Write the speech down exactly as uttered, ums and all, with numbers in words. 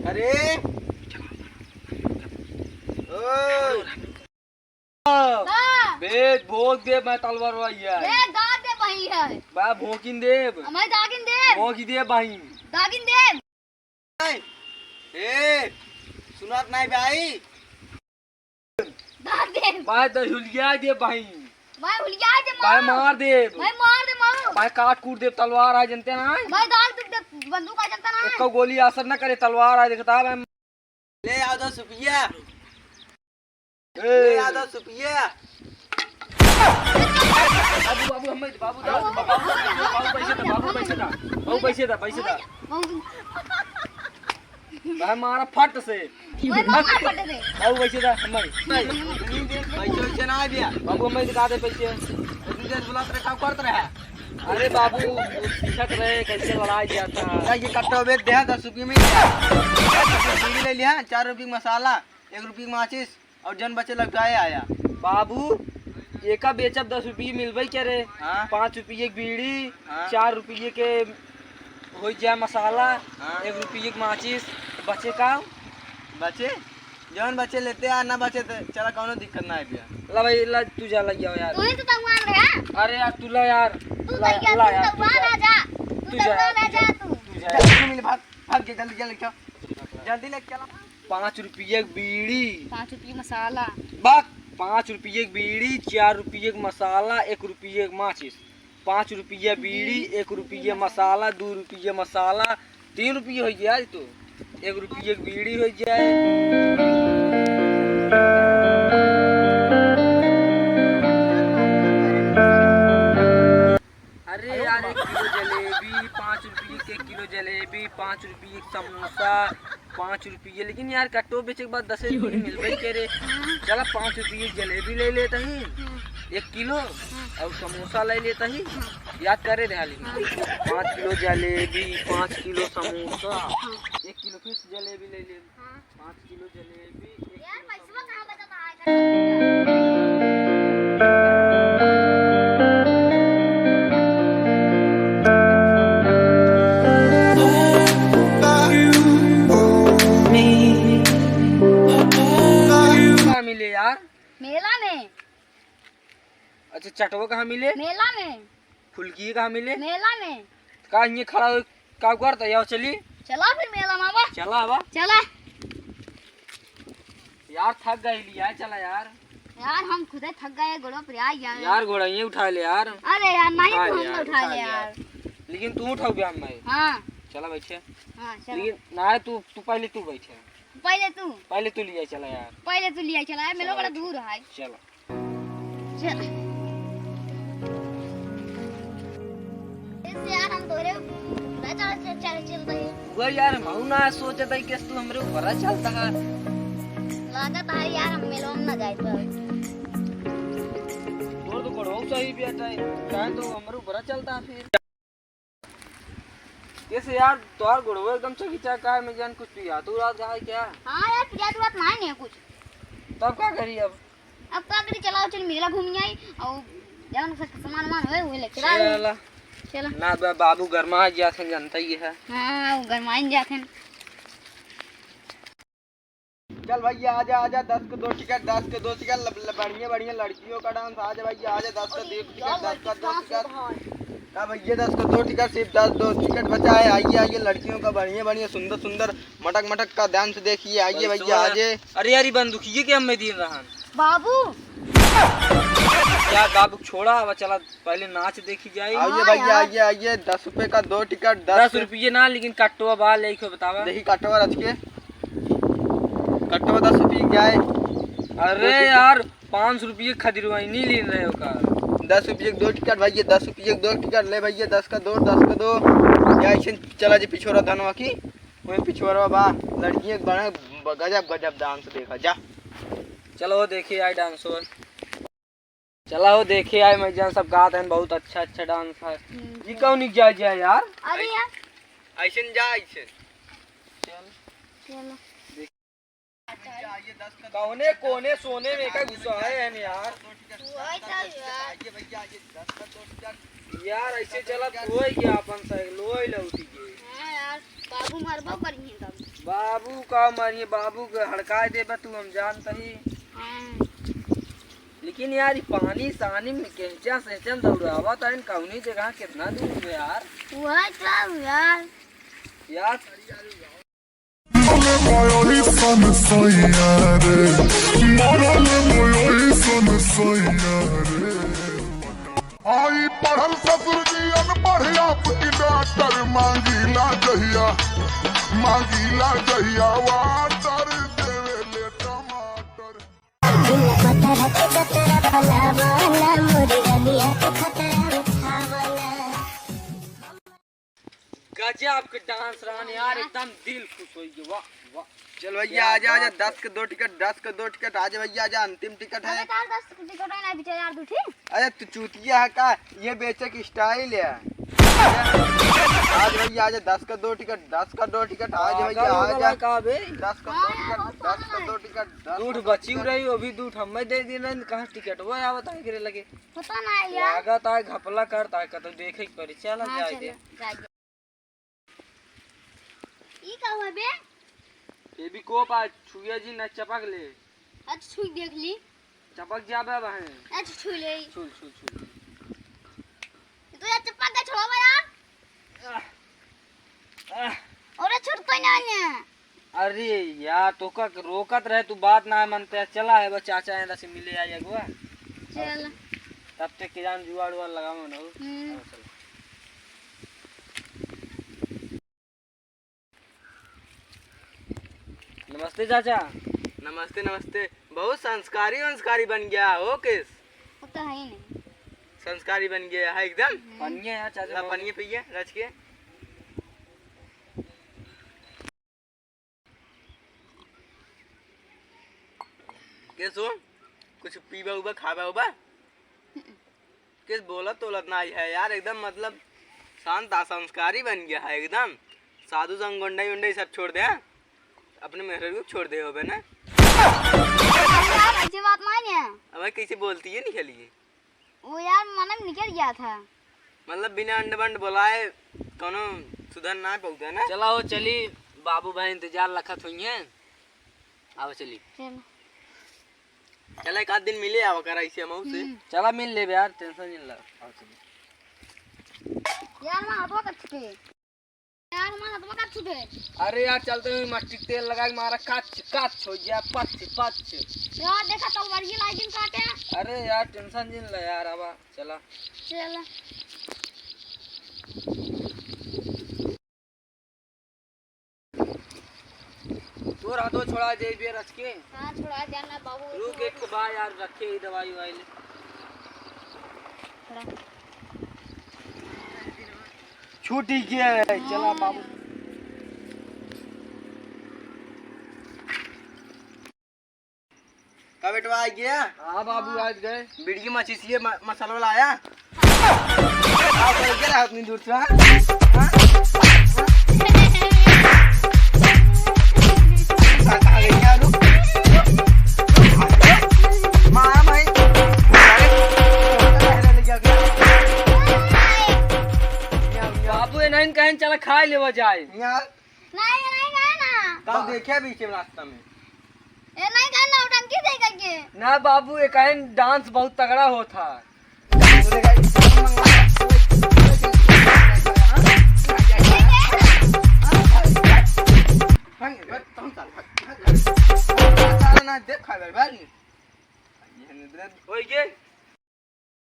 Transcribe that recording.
अरे, ओ। हाँ। बेच भोंक दे, मैं तलवार वाई है। ए, दाँत दे बही है। बा भोंकिन देब। हमारे दागिन देब। भोंकी दे बही। दागिन देब। ए, सुनात नाही भाई। दाँत देब। बा दहिलिया दे बही। मैं हुलिया दे बा मार। मार देब। मैं मार दे मार। बा काट कूट देब, तलवार है जनते ना। मैं दाग दे, दे, बंदूक है जनते ना। एको गोली असर न करे, तलवार है देखता बा। ले आओ दस रुपया। ए। ले आओ दस रुपया। बाबू, बाबू, हमें, बाबू, बाबू, बाबू, बाबू, पैसे दा, बाबू, पैसे दा, बाबू, पैसे दा, पैसे दा। बाबू। भाई, मारा फट से। ओए, मार फट से। बाबू, पैसे दा, हमें। पैसे, वैसे ना आ गया। बाबू, हमें दिखा दे पैसे। इतनी देर बुलात रहे, काम करत रहे। अरे बाबू, सीखत रहे, कैसे लड़ाई जाता है। ये कट्टा बेच दे, दस रुपये में। बीड़ी ले लिया, चार रुपये मसाला, एक रुपये माचिस। और जन बचे लौटाए आया। बाबू, एका बेचब दस रुपये मिलबे करे। हाँ। पाँच रुपये की बीड़ी, हाँ। चार रुपये के हो जाए मसाला, हाँ। एक रुपये की माचिस, बचे का? बचे? जौन बचे लेते आ, ना बचे तो चला, कौनो दिक्कत ना है भैया। ला भाई, ला तू जा, लग जाओ यार। तू ही तो तंगवान रहा। अरे यार, तू ला यार। तू ला, भैया, ला तू यार, तू तंगवान जा। आ जा। तू तू जा तंगवान यार, आ जा तू। तू जा। जल्दी मिल, भाग, भाग जा, जल्दी जा, लेके आओ। जल्दी लेके चला। पाँच रुपये की बीड़ी। पाँच रुपये मसाला। बक, पाँच रुपये की बीड़ी, चार रुपये की मसाला, एक रुपये की माचिस। पाँच रुपये बीड़ी, बीड़ी, एक रुपये मसाला, दो रुपये मसाला, तीन रुपये हो गया आज तो। एक रुपये की बीड़ी हो जाए। अरे यार, एक किलो जलेबी, पाँच रुपये के किलो जलेबी, पाँच रुपये के समोसा, पाँच रुपये, लेकिन यार, कट्टो बेचे के बाद दस रुपये मिलबे करे। चला, पाँच रुपये के जलेबी ले लेता ही, एक किलो, और समोसा ले लेता ही। याद करे रहा, लेकिन पाँच किलो जलेबी, पाँच किलो समोसा, एक किलो फिर जलेबी ले ले। पाँच किलो जलेबी, एक यार, किलो पैसवा कहाँ बचा था? कहाँ मिले यार? मेला में। अच्छा, चटवा कहाँ मिले? मेला में। फुलकी कहाँ मिले? मेला में। का हियाँ खड़ा हो, का करता? आओ चली। चला फिर मेला में आवा। चला आवा। चला। यार थक गई यार, चला यार। यार हम खुदे थक गए, गोड़वा पर आ गया है। यार गोड़ा ये उठा ले यार। अरे यार नहीं, उठा तू ले हम यार, उठा उठा ले ले यार। यार। लेकिन तू उठाओ भी हम नहीं। हाँ। चला बैठे। हाँ, चला। लेकिन ना, तू, तू पहले तू बैठे। पहले तू। पहले तू लिया चला यार। पहले तू लिया चला यार, मेला चला बड़ा बैठे। दूर है। चला। चल। इस यार हम तोरे ऊपर चल, चल, चल, चल रहे हैं। वह यार, महू ना सोचत है कि तू हमरे ऊपर चलता है। लागत है यार, हम मेलवा में ना जाए तो। तोर तो गोड़वा सही बेटा है, काहे तो हमरे ऊपर चलता है फिर। कैसे यार, तोहार गोड़वा एकदम चकिचा काहे में जान, कुछ पिया तू रात का है क्या? हाँ यार, पिया तू रात ना है कुछ। तब का करी अब? अब का करी, चलाओ, चल मेला घूम आई और जवन से सामान वामान होए, वही ले चला। चला। चला। ना बा-, बाबू गरमा जात हैं, जानता ही है। हाँ, वो गरमाइन जात हैं। चल भैया, आजा, आजा, दस के दो टिकट, दस के दो टिकट, लब-, लब-, बढ़िया, बढ़िया लड़कियों का डांस। आजा भैया, आजा, दस का दो टिकट, दस का दो टिकट। का भैया, दस का दो टिकट, सिर्फ दस, दो टिकट बचा है। आइए, आइए, लड़कियों का बढ़िया, बढ़िया, सुंदर, सुंदर, मटक, मटक का डांस देखिए। आइए भैया, आजे। अरे यार, ये बंदूकिये के हमें दिन रहन। बाबू। यार बाबू छोड़ा, अब चला पहले नाच देखी जाए। आइए हाँ भैया, यार। आइए, आइए, दस रुपए का दो टिकट, दस दस रुपये ना, लेकिन कट्टवा बा, लेके बतावा। देखी कट्टवा रच के, कट्टवा दस रुपये क्या है? अरे दो टिकट। यार, पाँच रुपये खदिरवाई नहीं ले रहे हो का? दस रुपये के दो टिकट भैया, दस रुपये के दो टिकट ले भैया, दस का दो, दस का दो। या ऐसे चला जी पिछोरा धनवा की, वही पिछोरा बा, लड़की एक बड़ा गजब, गजब डांस देखा जा। चलो देखिए आई डांस। चला हो देखे आए, मैं जान सब गात हैं, बहुत अच्छा अच्छा डांस है। हम्म। ये कौन जा जा यार? अरे यार। ऐसे न जा, ऐसे। चल। चलो। कौने कोने सोने में का घुसा है यार? वही तो यार। यार ऐसे चला तू होई गया अपन से, लोई लौटी के। हाँ यार, बाबू मरबो करिए तब। बा बाबू का मारिए, बाबू के हड़काए देबा तू, हम जानत ही। हाँ। लेकिन यार, ई पानी सानी में केंचा सेंचन दौड़ावत है, कौनी जगह कितना दूर है यार? वही तो यार। यार, आई पढ़ल ससुर जी अनपढ़ आपकी डॉक्टर, मांगीला जहिया, मांगीला जहिया वाटर देवे ले टमाटर। गजब के डांस रहन यार, एकदम दिल खुश होइ गयो। वाह, वाह। चल भैया, क्या आजा, आजा, बात है। दस के दो टिकट, दस के दो टिकट, आजा भैया, आजा, अंतिम टिकट है। अरे, तार दस के टिकट है ना, बेचा यार, दू ठी। अरे, तू चूतिया है का? ये बेचे की स्टाइल है। आज भैया, आजा, दस का दो टिकट, दस का दो टिकट, आज भैया, पागल हो आजा। गया का बे? दस का दो हाँ, टिकट, बहुत दस का पागल दो है। टिकट, दस दू ठ का दो बची टिकट। रही, अभी दू ठ हमें दे दी ना, कहाँ टिकट? वो आवत है, एकरे लगे। पता ना यार। लागत आए घपला करता है, कतौ देखे के पड़ी। चल, हाँ, जाए चलो, दे। जाए दे। ई का हुआ बे? ये भी कोप आज छुए जी न चपक ले। अच्छा, छुई देख ली। चपक जा बे बहन। अच्छा, छुई ले। छुल, छुल, छुल। ये तो यार चपक गया, छोड़ो बे यार। आह, आह। अरे, छोड़ तो ना ने। अरे यार, तोका रोकत रहे, तू बात ना मनते। चला है, बस चाचा यहाँ से मिले आई अगुआ। चल। तब तक के जान जुआड़ उआड़ लगावो ना हो। हम्म। हाँ, चल। नमस्ते चाचा। नमस्ते, नमस्ते। बहुत संस्कारी वंस्कारी बन गया हो केस। वो तो है ही नहीं। संस्कारी बन गया है एकदम। हम्म। पनिया यार चाचा, ला बहुत पनिया पिए रच के। केस हो, कुछ पीबा उबा, खाबा उबा? हम्म। केस बोलत तोलत नाई है यार, एकदम मतलब शांत आ संस्कारी बन गया है एकदम। साधु संग गुंडई उंडई सब छोड़ दे, हाँ? अपने मेहरारू को छोड़ दे होबे ना। यार, ऐसी बात नहीं है। अब भाई कैसे बोलती है, निकलिए। वो यार, मन में निकल गया था। मतलब बिना अंड बंड बोलाए कौनो सुधर ना पौते ना। चला हो, चली, बाबू भाई इंतजार लखत हुई हैं। आओ चली। चल। चला, एक आध दिन मिले आवा करा इसे हम से। हम्म। चला, मिल लेबे यार, tension नहीं ला। आओ चली। यार, मैं हथवा कट चुके। यार, मैं हथवा कट चुके। अरे यार, चलते हुए मट्टी के तेल लगा के मारा, कच कच हो गया, पच पच। यार, देखा तो वर्गी लाइटिंग काटे। अरे यार, tension नहीं ला यार, आवा, चला। चला। तोर हाथो छोड़ा दे बे रच के। हाँ, छोड़ा दे ना बाबू। रुक, एक तो बा यार, रखे ही दवाई वाई ले। छोड़ा। छूट ही गया है, चला हाँ। बाबू। का बेटवा आ गया? हाँ बाबू, आ गए। बीड़ी की माचिस लिए म-, मसाला वाला आया? हाँ। आ, कर गया अपनी दूर से, हाँ? हाँ? आ गई क्या? रुक, रुक, रुक, मारा भाई। बाबू, ये नहीं कहें, चला खाए लेवा जाए। यहाँ नहीं, नहीं खाए ना। का देखे बीच में रास्ता में? ए, नहीं खाए, नौटंकी देखे के। ना बाबू, ये कहें dance बहुत तगड़ा होता। ना देख खा भाई। ओए, ये